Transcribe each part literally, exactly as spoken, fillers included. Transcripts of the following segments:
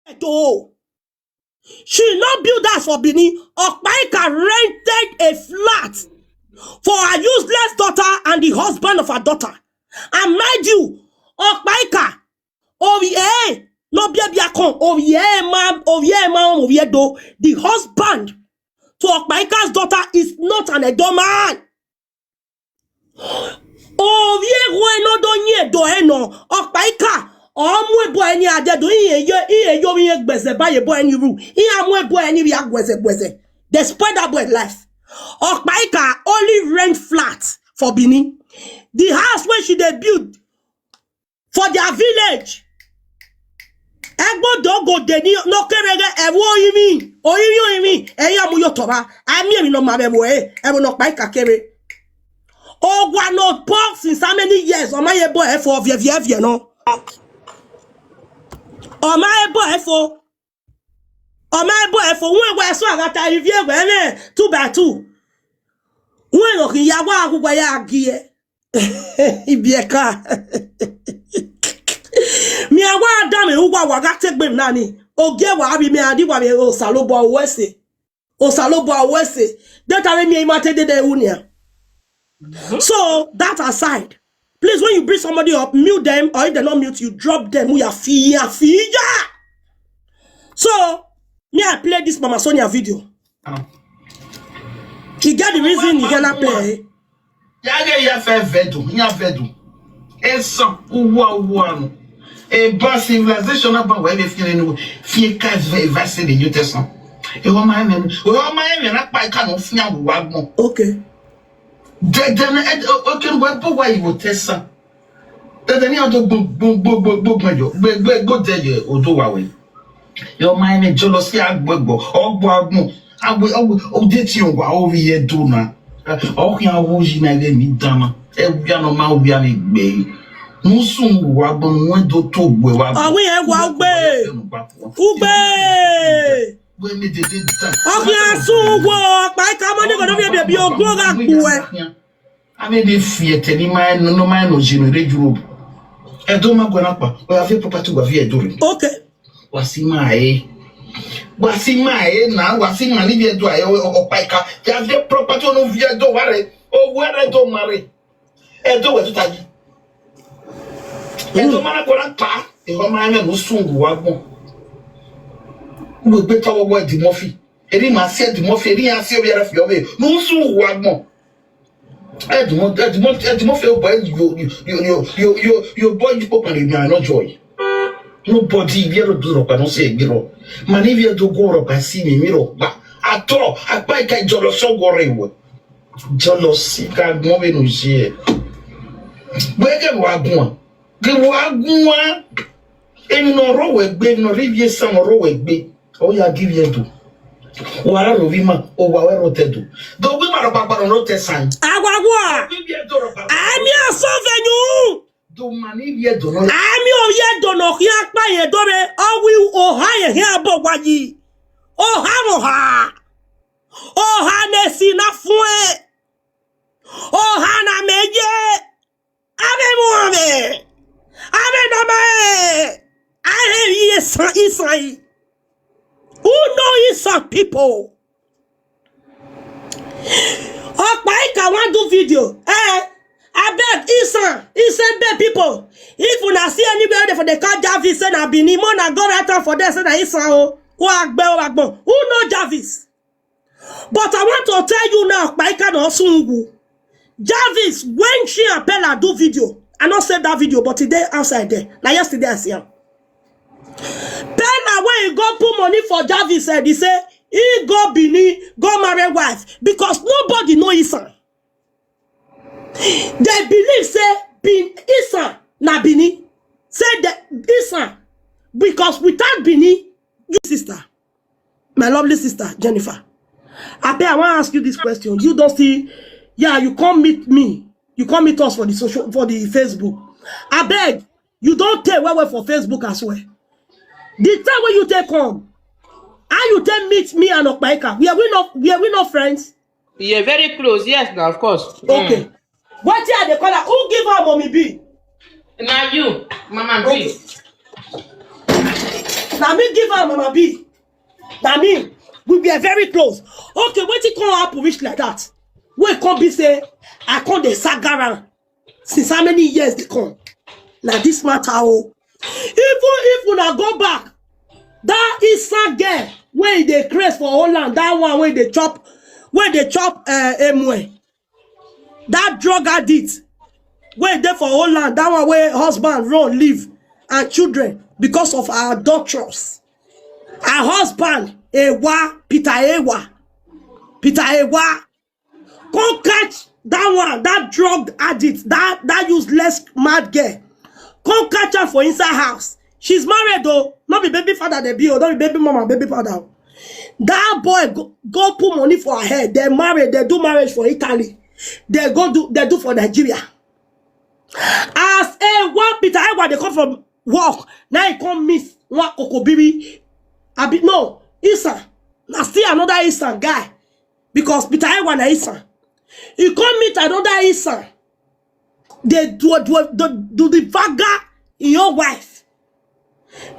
Edo. She no build house for Benin. Okpaika rented a flat for her useless daughter and the husband of her daughter. And mind you, Okpaika, Ovie, no be be akon, Ovie ma, Ovie ma, Ovie do. The husband to Okpaika's daughter is not an Edo man. Ovie hwe no do nye do eno. Okpaika, omu ebo eni ade do, iye yo, iye yo, iye gbeze ba ye bo eni ru. Iye amu ebo eni ri agweze gweze. They spoil that boy life. Okpaika only rent flat for Benin. The house where she dey build for their village. Egbo do go de ni no kerege ewo oyimi, oyimi oyimi, eya mu yo toba. Ami emi no ma be bo e, ewo no pa ikakere. Ogwa no pop since how many years? Oma ye bo e fo vie vie vie no. Oma ye bo e fo. Oma ye bo e fo. Won we so agata ivie we ne two by two. Won lo kin ya wa ku gwa ya gie. Ibieka. Mi awa adam e ugwa wa ga tegbe m nani. Oge wa abi mi adi wa mi Osalobo Owese. Osalobo Owese. That are me imate de de unia. So that aside, please, when you bring somebody up, mute them, or if they not mute you, drop them. We are fear, fear. So me, I play this Mama Sonia video. You get the reason you cannot play. Ya ge ya fe vedu, ya vedu. Esa uwa uwa no. E ba civilization na ba wa be fie no. Fie ka ve va se de yote so. E wa ma me, e wa ma me na pa ka no fia wa mo. Okay. De de na e o ke wa bo wa yi wo tesa. De de ni o do gbo gbo gbo gbo gbo gbo yo. Gbe gbe gbo de ye o do wa we. Yo ma me jealousy agbegbo. Ogbo agbon. Agbo ogbo o de ti o wa o ri e do na. O ki a wo yi na le mi dama. E wi ano ma wi ani gbe. Musun wa gbon won do to gbe wa. Awi e wa gbe. Ugbe. Gbe mi de de da. O ki asun wo pa ka mo ni ko do bi bi o gbo ga gbo e. Ame de fie te ni ma no no ma no jinu re juro. E do ma gwa na pa. O ya fi property gwa fi e do re. Okay. Wasi ma e. Wasi ma e na wasi ma ni bi e do ayo o pa ka. Ya fi property no fi e do wa re. O wa re do ma re. E do we to taji. E do ma na gwa na pa. E ho ma me no sungu wa gbon. Mo gbe to wo di mo fi. Eri ma si e di mo fi eri ya si o bi ara fi o be. No sungu wa gbon. Edmond, Edmond, Edmond feel boy, you, you, you, you, you, you, you boy, you pop and you are not joy. Nobody here do rock, I don't say, you know. Man, if you do go rock, I see me, me rock, but at all, I buy kai jealous, so go away. Jealousy, God, no way, no share. Where can we go on? Can we go on? Emi no ro we gbe, emi no ri vie san ro we gbe. O ya give ye do. Wa ro vi ma, o wa we ro te do. Do wi ma ro pa pa ro te san. Awa wa. Wi vie do ro pa. Ami aso venue. Do ma ni vie do no. Ami o ye do no ki apa ye do re. O wi o ha ye he abo wa yi. O ha mo ha. O ha ne si na fue. O ha na me ye. Abe Muhammad. Abe Damae. I have Isan Isai. Who know Isan people? Okpaika wan do video. Eh, abeg Isan, Isan be people. If una see anywhere dey for the car Jarvis say na Benin, mo na go right am for there say na Isan o. Wa gbe o wa gbon. Who know Jarvis? But I want to tell you now, Paika no Sungu. Jarvis, when she and Pella do video, I not save that video, but today outside there. Now yesterday I see him. Pella, when he go put money for Jarvis, eh, he say he go Benin, go marry wife because nobody know his son. They believe say Bin Isan na Benin. Say the Isan because without Benin, you sister. My lovely sister Jennifer, I beg, I want to ask you this question. You don't see, yeah, you come meet me. You come meet us for the social, for the Facebook. I beg, you don't take well well for Facebook as well. The time when you take come, how you take meet me and Okpaika? We are we not we are we not friends? We are very close, yes, now of course. Okay. What I dey call her? Who give her mommy B? Now you, Mama B. Na me give am, Mama B. Na me. We were very close. Okay, wetin come happen reach like that? Wey come be say I come dey saga am since how many years dey come? Na this matter o. Even if una go back, that Isa girl wey dey craze for Holland, that one wey dey chop, wey dey chop uh, Emwe, that drug addict wey dey for Holland, that one wey husband run leave and children because of her adulterous. Her husband, Ewa, Peter Ewa, Peter Ewa, come catch that one, that drug addict, that that useless mad girl. Come catch her for inside house. She's married though, not be baby father they be, or not be baby mama, baby father. That boy go, go put money for her head. They married, they do marriage for Italy. They go do, they do for Nigeria. As a one Peter Ewa, they come from work. Now he come miss one Kokobiri. I be no, Isa. Now still another Isa guy. Because Peter Ewa na Isa. You come meet another Isa. They do, do, do, do the vaga in your wife.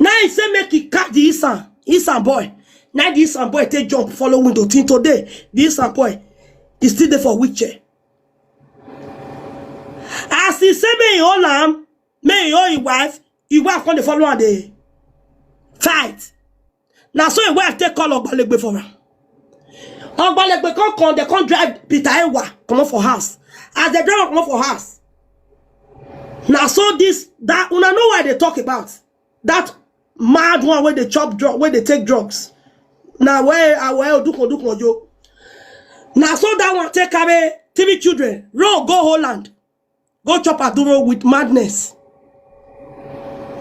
Now he say make he catch the Isa, Isa boy. Now the Isa boy take jump follow window till today. The Isa boy is still there for wheelchair. As he say me hold am, me hold his wife, his wife come dey follow am dey fight. Na so his wife take call Ogbalegbe for am. Ogbalegbe come come, they come drive Peter Ewa comot for house. As they drive am comot for house, na so this that una know why they talk about that mad one wey dey chop drug, wey dey take drugs. Na where away odukun odukun ojo. Na so that one take carry three children, roll go Holland, go chop aduro with madness.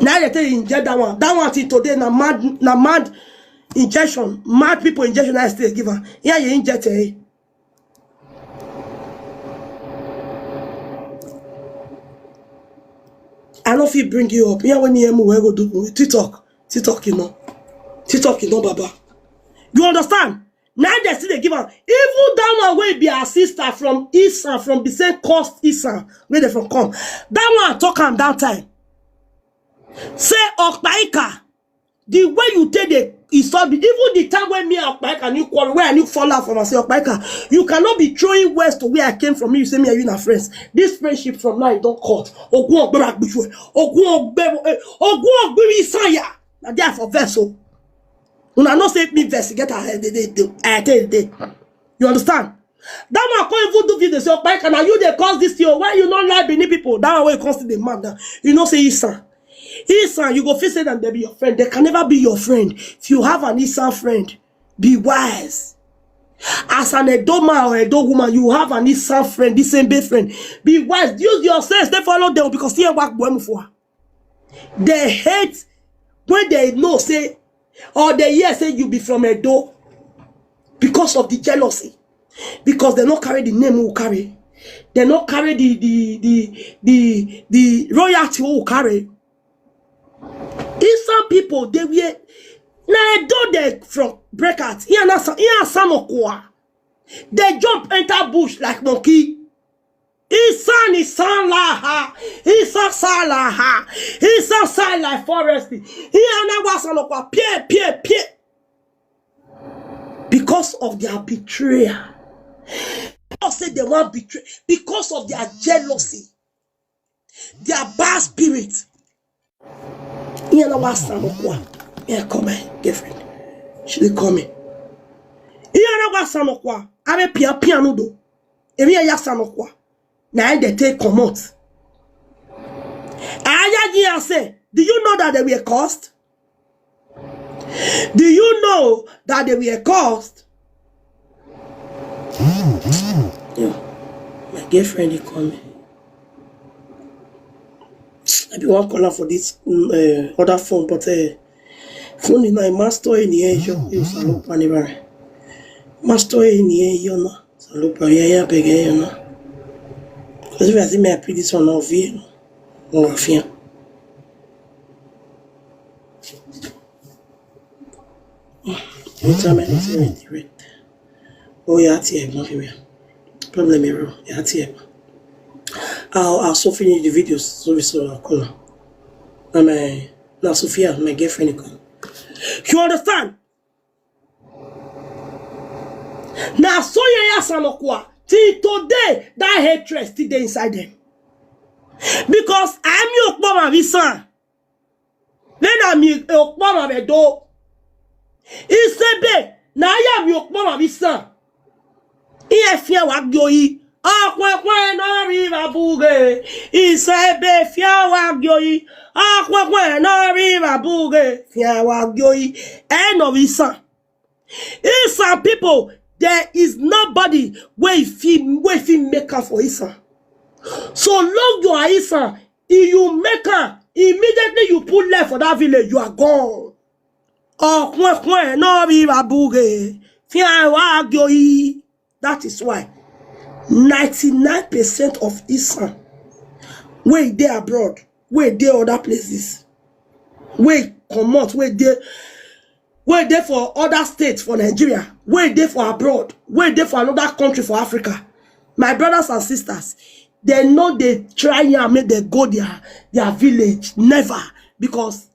Now they take inject that one. That one till today na mad, na mad injection, mad people injection I still give her. Yeah, you inject eh. I no fit bring you up. Yeah, when you move, go do TikTok, TikTok, you know, TikTok, you know, Baba. You understand? Now they still dey give am. Even that one wey be her sister from Isan, from the same cost Isan, where they from come. That one talk am that time. Say Okpaika, the way you take the insult me, even the time when me and Okpaika new quarrel, where I new fall out from, I say Okpaika, you cannot be throwing words to where I came from. You say me and you na friends. This friendship from now it don cut. Ogun Ogbera Gbishwe, Ogun Ogbera, eh, Ogun Ogbera Isanya. Na there for verse o. Una no say me vex get ahead the day, the ahead the day. You understand? That man come even do video say, Okpaika, na you dey cause this thing o. Why you no like Benin people? That one wey you come see the man now. You know say Isan. Isan, you go feel say that they be your friend. They can never be your friend. If you have an Isan friend, be wise. As an Edo man or Edo woman, you have an Isan friend, this same best friend. Be wise. Use your sense. They follow them because here work boy for. They hate when they know say or they hear say you be from Edo because of the jealousy. Because they not carry the name who carry. They not carry the the the the, the royalty who carry. If some people they were na Edo they from break out. Here na some here some okwa. They jump enter bush like monkey. Isan, Isan Laha, Isan Salaha, Isan Sala Forest. Here na was on okwa pie pie pie. Because of their betrayal. Because say they want betray because of their jealousy, their bad spirit. Here na was on okwa. Here come my girlfriend. She dey come in. Here na was on okwa. Abe pia piano do. Emi ya sanokwa. Na im dey take comot. Ayaji say, do you know that they were cursed? Do you know that they were cursed? Yeah. My girlfriend is coming. I be one caller for this mm, uh, other phone, but uh, phone is not a master in the air. You you salo panibare. Master in the air, you know. Salo panya ya bege, you know. Because if I see me, I pick this one off here. Off here. What am I saying? Oh, yeah, here, here. Problem here, yeah, here. I'll, I'll so finish the video so we so I'll call her. I'm a now Sophia, my girlfriend, come. You understand? Na so Yeye Asanokwa, till today, that hatred still dey inside them. Because I'm your Okpoma Visan. Then I'm your Okpoma Vedo. Isebe, na ya mi Okpoma Visan. Iye fia wa gyoyi. Akwekwe no riva buge. Isebe fia wa gyoyi. Akwekwe no riva buge. Fia wa gyoyi. End of Isan. Isan people, there is nobody wey fit, wey fit make am for Isan. So long you are Isan, if you make am, immediately you put left for that village, you are gone. Okwekwe no riva buge. Fia wa gyoyi. That is why ninety-nine percent of Isan wey dey abroad, wey dey other places, wey comot, wey dey, wey dey for other states for Nigeria, wey dey for abroad, wey dey for another country for Africa, my brothers and sisters, they no dey try am make they go their, their village. Never. Because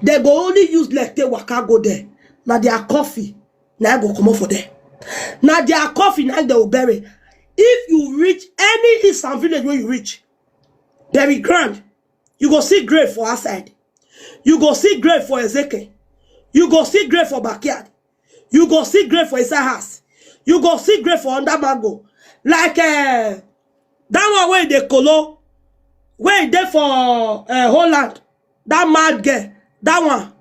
they go only use leg take waka go there. Na their coffee na go comot for there. Na their coffee na they will bury. If you reach any Eastern village where you reach, bury ground, you go see grave for outside. You go see grave for Ezeke. You go see grave for backyard. You go see grave for inside house. You go see grave for under mango. Like, eh, that one wey dey Kolo, wey dey for, eh, Holland. That mad girl, that one.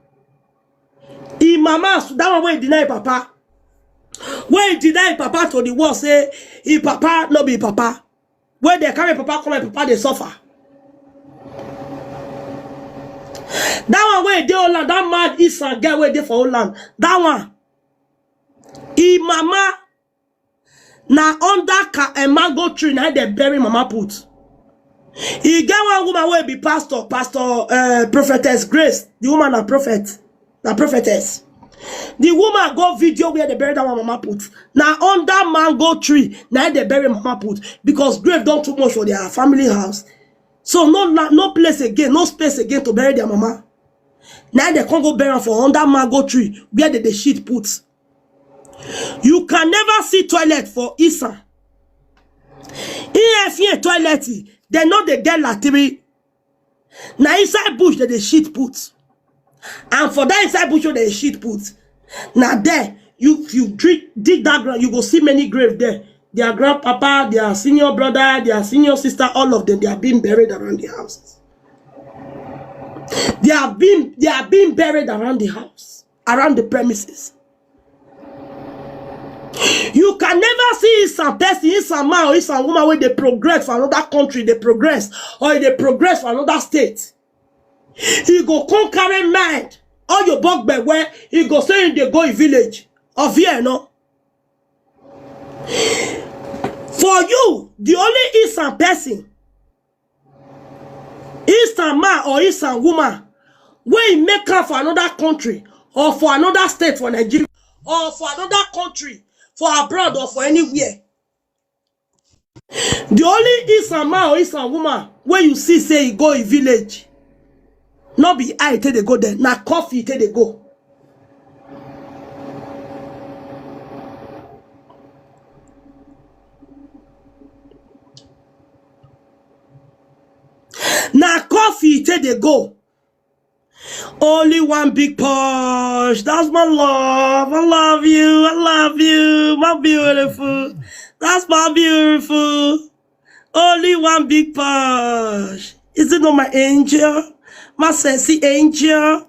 Im mama, that one wey deny papa. Wey deny papa to the world, say im papa no be papa. Wey dey carry papa come, im papa dey suffer. That one wey dey Holland, that mad Eastern girl wey dey for Holland, that one. Im mama na under ka, a mango tree na they bury mama put. E get one woman wey be pastor, pastor, eh, prophetess Grace. The woman na prophet, na prophetess. The woman go video where they bury that one mama put. Na under mango tree na they bury mama put, because grave don too much for their family house. So no la-, no place again, no space again to bury their mama. Na they come go bury am for under mango tree where they dey shit put. You can never see toilet for Eastern. E F A toilet, they no dey get latrine. Na inside bush they dey shit put. And for that inside bush wey they shit put, na there you, you dig, dig that ground, you go see many grave there. Their grandpapa, their senior brother, their senior sister, all of them, they are being buried around the houses. They are being, they are being buried around the house, around the premises. You can never see Eastern person, Eastern man or Eastern woman wey dey progress for another country, dey progress, or dey progress for another state. He go come carry mind, all your bug bag where he go say he dey go him village. Of here, no? For you, the only Eastern person, Eastern man or Eastern woman, wey make am for another country or for another state for Nigeria or for another country, for abroad or for anywhere, the only Eastern man or Eastern woman wey you see say he go him village, no be eye take dey go there, na coffee take dey go. Na coffee take dey go. Only one big push. That's my love. I love you. I love you. My beautiful. That's my beautiful. Only one big push. Is it not my angel? My sexy angel?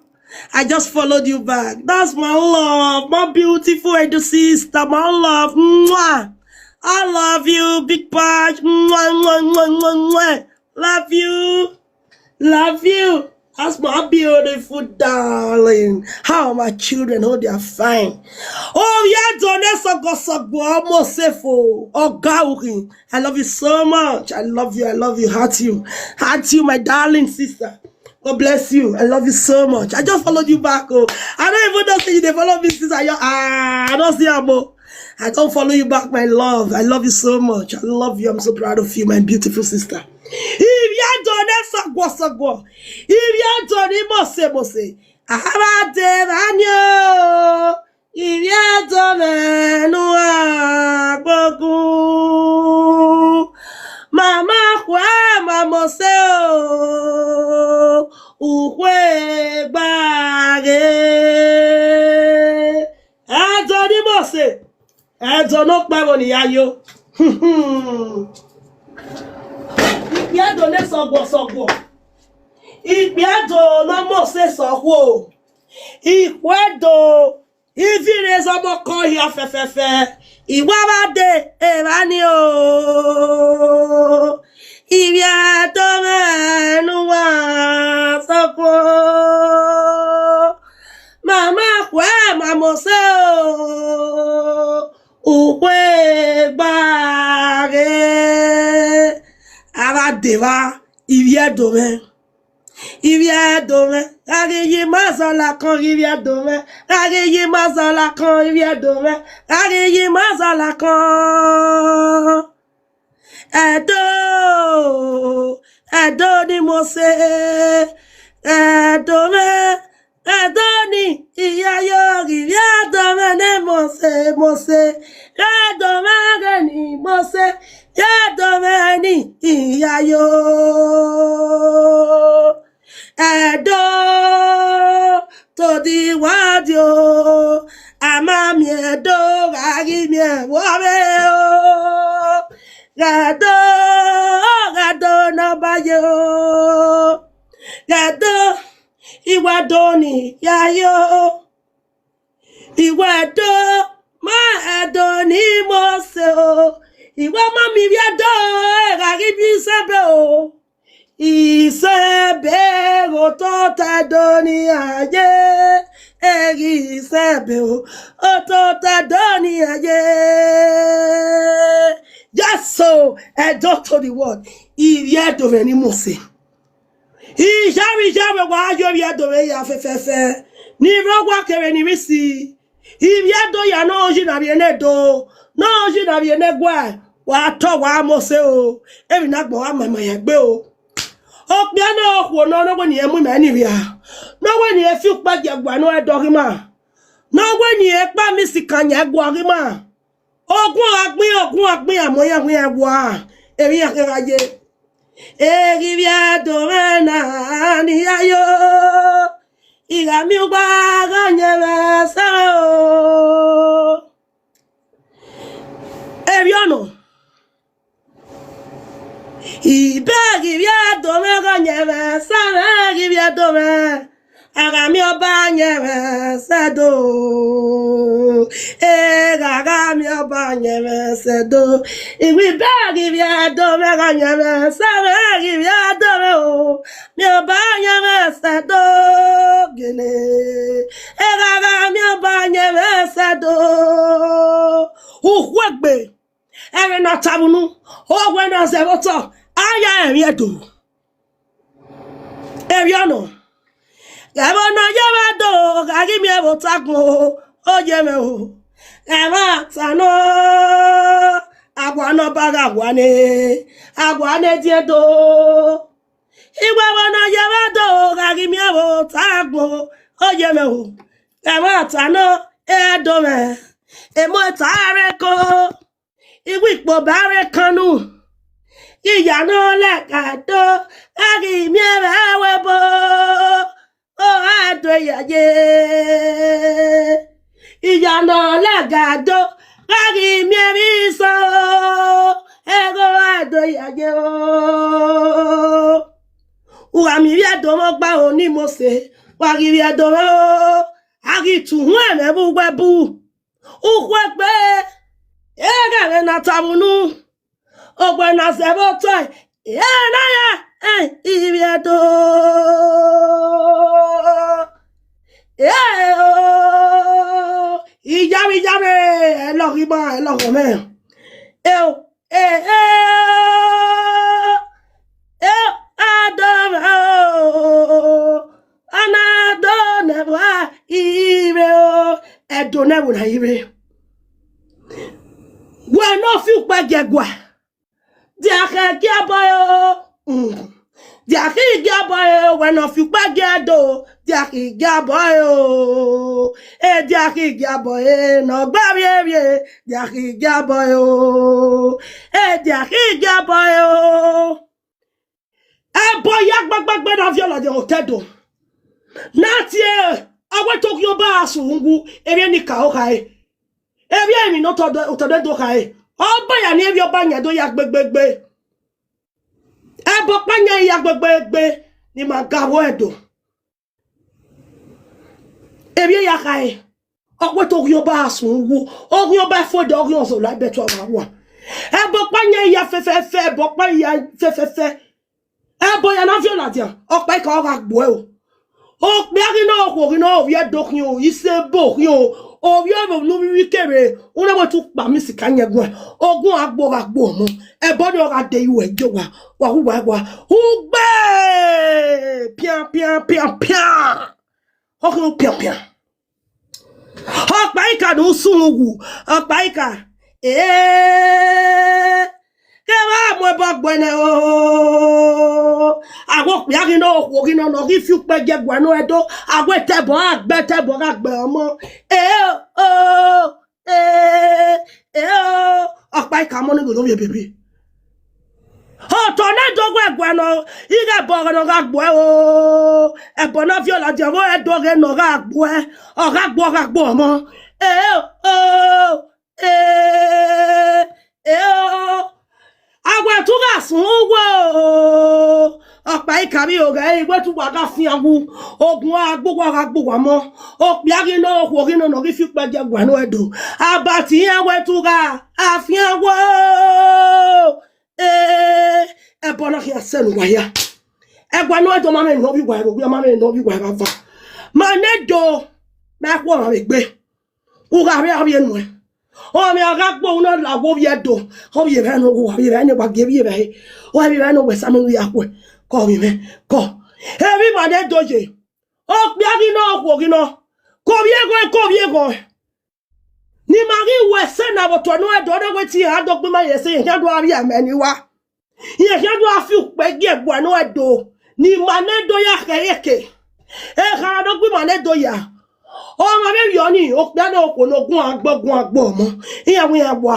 I just followed you back. That's my love. My beautiful elder sister. My love. Mwah. I love you. Big push. Mwah, mwah, mwah, mwah, mwah. Love you. Love you. That's my beautiful darling. How are my children? Oh, they are fine. Oh, yeah, Done Sogo Sogo, almost safe. Oh, Oga Uhin. I love you so much. I love you. I love you. Heart you. Heart you, my darling sister. God bless you. I love you so much. I just followed you back. Oh, I don't even know say you dey follow me since I, ah, I don't see am. Oh. I don't follow you back, my love. I love you so much. I love you. I'm so proud of you, my beautiful sister. If you are Done Sogo Sogo, if you are Done Mose Mose, Abade banyo, iviedo menu akpoku. Mama kwe ma Mose o, ukwe gbage. Edo ni Mose, edo no pe mo ni yayo. Iviedo ne sogwo sogwo. Iviedo no Mose sogwo. Ikwedo, ivire zomo ko ya fefefe. Iwa bade ebani o. Iviedo menu wa sogwo. Mama kwe ma Mose o, ukwe gbage. Abade ba, iviedo me. Iviedo me, agi yi mazola kan iviedo me. Agi yi mazola kan iviedo me. Agi yi mazola kan. Edo, edo ni Mose, edo me, edo ni iyayo, iviedo me ne Mose, Mose, edo me ge ni Mose, edo me ni iyayo. Edo, to the world yo. Ama mi edo, gagi mi ewo me o. Gado, gado no ba yo. Gado, iwa do ni ya yo. Iwa do, ma edo ni Mose o. Iwa ma mi viedo, gagi bi sebe o. Isebe go to ta do ni aye. Egi isebe o, o to ta do ni aye. Yes, so, edo to the world. Iviedo me ni Mose. Ijawe, ijawe, wa yo iviedo me ya fefefe. Ni ro wa kere ni mi si. Iviedo ya no oji na bi ene do. No oji na bi ene gwa. Wa to wa Mose o. Ebi na gbo wa mama ya gbe o. Okpia no okwo no no we ni emu me ni ria. No we ni efi upa je gwa no edo gi ma. No we ni epa mi si kan ye gwa gi ma. Ogun agbin, ogun agbin, amo ya gun ya gwa. Ebi ya ke ga ye. Egi iviedo me na ni ya yo. Iga mi ugba ga nye me sa o. Ebi ono. Ibe agi iviedo me ga nye me sa me agi iviedo me. Aga mi oba nye me sedo. E ga ga mi oba nye me sedo. Iwi be agi iviedo me ga nye me sa me agi iviedo me o. Mi oba nye me sedo gele. E ga ga mi oba nye me sedo. Ukwegbe. Ere na tabunu. Ogwe na zeboto. Aya emi edo. Ebi ono. Ebo no ye me do, gagi mi ebo takmo. Oye me o. Ema tano. Agwa no baga agwa ne. Agwa ne die do. Igwe bo no ye me do, gagi mi ebo takmo. Oye me o. Ema tano. Edo me. Emo tare ko. Iwi kpo bare kanu. Iya no le ka do. Agi mi ebe we bo. O ado ya ye. Iya no le ka do. Agi mi ebe so. Ego ado ya ye o. Uga mi iviedo mo gba o ni Mose. Wa gi iviedo mo. Agi tu hu eme bu gbe bu. Ukwegbe, ega me na tabunu. Ogwe na zeboto, e na ya, e, iviedo. E o, ijawe, ijawe, e lo gi ba, e lo gi me. E o, e, e, e, Adam, o, ana do ne wa ire o, edo ne wo na ire. Gwa no fi upa je gwa. Di aka ki abo yo. Mm. Diakigia boy, when of you back get do, Diakigia boy, oh, eh, Diakigia boy, eh, no, baby, eh, Diakigia boy, oh, eh, Diakigia boy, oh. Eh, boy, yak back, back, back, of your lodge, oh, Tedo. Not here, I went to your bar, Sungu, Erenika, okay. Ere mi no todo, todo, okay. Oh, boy, I never your banya do yak, back, back, back. Ebo kpanya ya gbegbe egbe ni ma ga wo edo. Ebi ya kai. Okwe to yo ba sun wu. Ogun yo ba fo de ogun so la beto wa wa. Ebo kpanya ya fe fe fe, ebo kpanya fe fe fe. Ebo ya na fi o la dia. Opa ka o ga gbo e o. Okpe ari na okwo ri na ovi edo hin o, ise bo hin o, ovi oro nu vivi kere, une we tu kpa mi sika nye gwe. Ogun agbo ra gbo mo. Ebo ni o ra de iwe jo wa. Wa hu wa wa. Ugbe! Pian, pian, pian, pian. Ogun pian, pian. Okpa ika nu sun ugu. Okpa ika. Eh. Ke wa mo bo gbene o. Awo kpi ari na okwo ri na no ri fi upe je gwa no edo. Awo tebo agbe tebo ra gbe omo. Eh o. Eh. Eh o. Okpa ika mo ni go no ye baby. Oto na do gwe gwa no. Ige bo no ga gbo e o. Ebo na fi o la je wo edo ge no ga gbo e. O ga gbo, ga gbo omo. Eh o. Eh, eh, oh. Agwe tu ga sun wo. Okpa ika mi o ga, igwe tu wa ga fi awu. Ogun agbo wa ga gbo wa mo. Okpi ari na okwo ri na no ri fi upe je gwa no edo. Abati agwe tu ga, a fi awu. Eh, ebo na hi asenu wa ya. Egwa no edo ma me no bi wa ro, ma me no bi wa va. Ma ne do. Ma kwo ma gbe. Ugha bia bia nwe. O mi aga gbo una la wo bia do. O bia bia no wo bia bia ne wa ge bia bia. O bia bia no we sa me ya kwe. Ko mi me. Ko. Ebi ma de do je. O bia gi no kwo gi no. Ko bia go, ko bia go. Ni ma gi we se na bo to no e do na we ti ha do gbe ma ye se ye do abia me ni wa. Ye hia do afi upe gi egwa no edo. Ni ma ne do ya ke ye ke. E ha do gbe ma ne do ya. O ma be yo ni o pe no ko no gun agbo gun agbo mo. Iya wi agbo.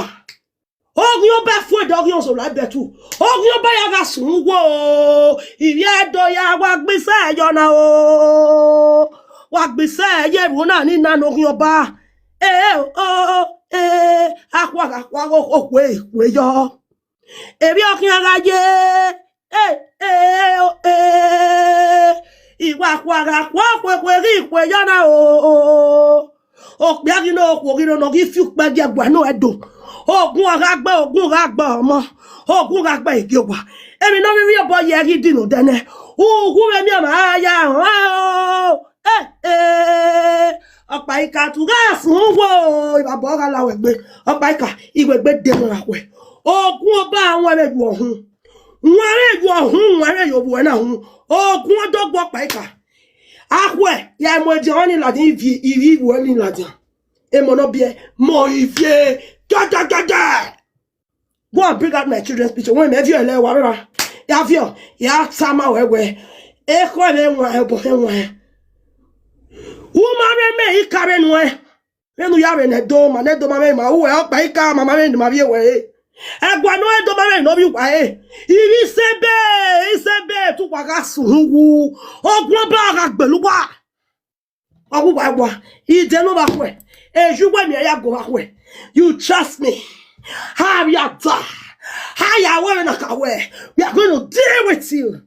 Ogun yo be fu edo ogun so la be tu. Ogun yo be ya ga sun wo. Iye do ya wa gbise yo na o. Wa gbise ye ru na ni na no ogun yo ba. Eh, oh, eh, akwa, akwa, oh, oh, we, we yo. Ebi okin aga ye. Eh, eh, oh, eh. Iwa kwa ga kwa kwe kwe ri kwe yo na o. O pe agi no kwo ri no gi fi upe je gwa no edo. Ogun aga gbe, ogun aga gbe omo. Ogun aga gbe igi wa. Emi no mi ri obo ye ri dino dene. Ugu me mi ama ya. Eh, eh. Okpa ika tu ga sun wo. Iba bo ga la we gbe. Okpa ika, iwe gbe de mo ra kwe. Ogun oba awon re ju ohun. Won re ju ohun, won re yo bu na hun. Ogun odogbo okpa ika. Akwe, ya mo je oni la din vi, ivi wo ni la din. E mo no bie, mo ivie. Da, da, da, da. Go and bring out my children's picture. When me view ele wa ra. Ya view, ya sama we we. E ko me wa e bo he wa. Uma me me ikare nu e. Me nu ya me ne do ma ne do ma me ma u e okpa ika ma ma me ma vie we. Egwa no edo ma me no bi wa e. Ibi se be, ise be tu wa ga sun wu. Ogun ba ga gbelu wa. Ogun wa wa. Ide no ba kwe. Eju we mi ya go ba kwe. You trust me. How ya da? How ya we na ka we? We are going to deal with you.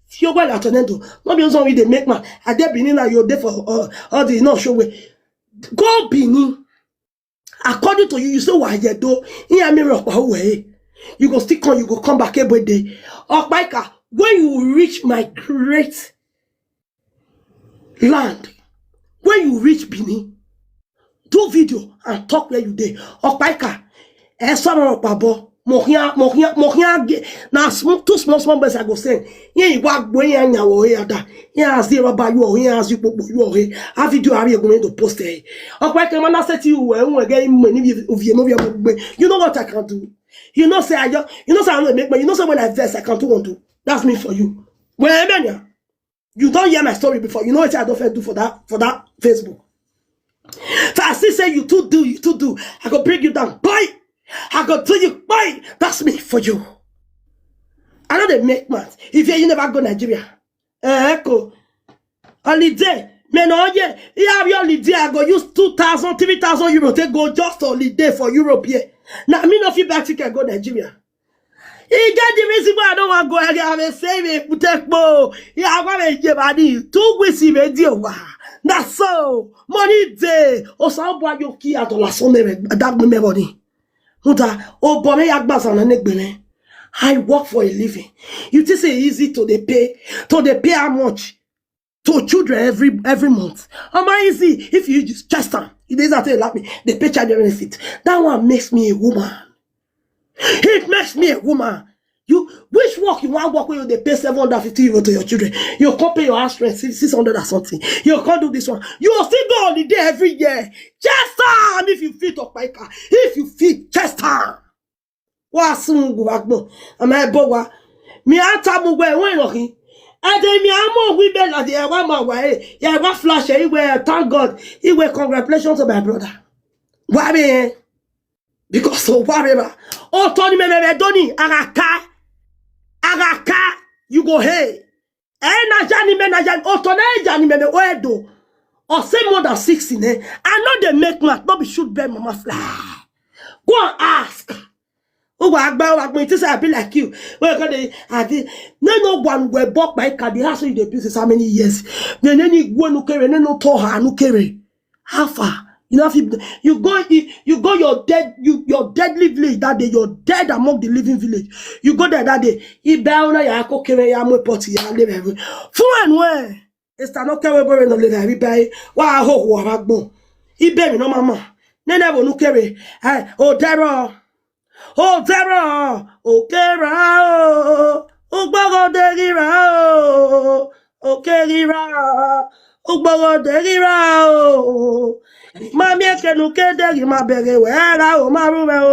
If you go like tornado, no be only dey make man. I dey Benin now, you dey for uh, all the no show way. Go Benin. According to you, you say wa ye do. In a mirror of way. You go still come, you go come back every day. Okpaika, when you reach my great land, when you reach Benin, do video and talk where you dey. Okpaika, e so mo pa bo. Mo hia, mo hia, mo hia ge na small, two small small boys I go send. Yen iwa gbo yen anya wo he ada. Yen azi ro ba yo he, azi popo yo he. A video ari egun to post e. Okpaika, man, I say to you, we we get money we we no we gbe. You know what I can do? You know say I just, you know say I no make money. You know say when I vex, I can do one do. That's me for you. Well, Emenya, you don't hear my story before. You know what I don't do for that for that Facebook. If I still say you too do, you too do, I go bring you down. Boy, I go do you. Boy, that's me for you. I know they make mad. If you, you never go Nigeria, eh, echo holiday. Me no, yeah, you have your holiday. I go use two thousand, three thousand euro to go just holiday for Europe here. Now me no feel back ticket go Nigeria. E get the reason why I don't want go again. I will save it. Take more. Yeah, I want to give money. Two weeks in radio. That's so money day. Or some boy you key out on some that me money. Muta, oh boy, me yagba sana negbene. I work for a living. You think say easy to dey pay, to dey pay how much to children every every month? Am I easy? If you just chest am, it is that laugh me. They pay child benefit. That one makes me a woman. It makes me a woman. You, which work you want work when you they pay seven hundred fifty euro to your children? You can't pay your house rent six hundred or something. You can't do this one. You will still go holiday every year. Chest am if you fit, Okpaika. If you fit, chest am. Wa sungu wakbo. Am I bowa? Mi ata mu we when roki. Ade mi amo we be la de wa ma wa e. Ya wa flash e we, thank God. E we, congratulations to my brother. Wa be, eh? Because so wa be ba. O Tony me me me Doni, agaka. Agaka, you go hey. Eh, na jani me na jani. O Tony jani me me o Edo. Or say more than sixteen, eh? I know they make mad, no be shoot bell mama fly. Go and ask. Who go agba, who go, it is I be like you. Where go they, I did. No, no one will bought my car. The house you dey build is how many years? Then any go no kere, no, no to her no kere. How far? You know, if you, you go, you, you go your dead, you, your deadly village that day. You're dead among the living village. You go there that day. He bow na ya ko kere ya mo poti ya le be. Fun anwe. Esta no kewe bore no le na bi bai. Wa ho ho wa gbon. Ibe mi no mama. Nene bo nu kere. Eh, o dero. O dero. O kera o. O gbogo de gira o. O ke gira. O gbogo de gira o. Mami ekenu ke de gi ma bere we ra o ma ru we o.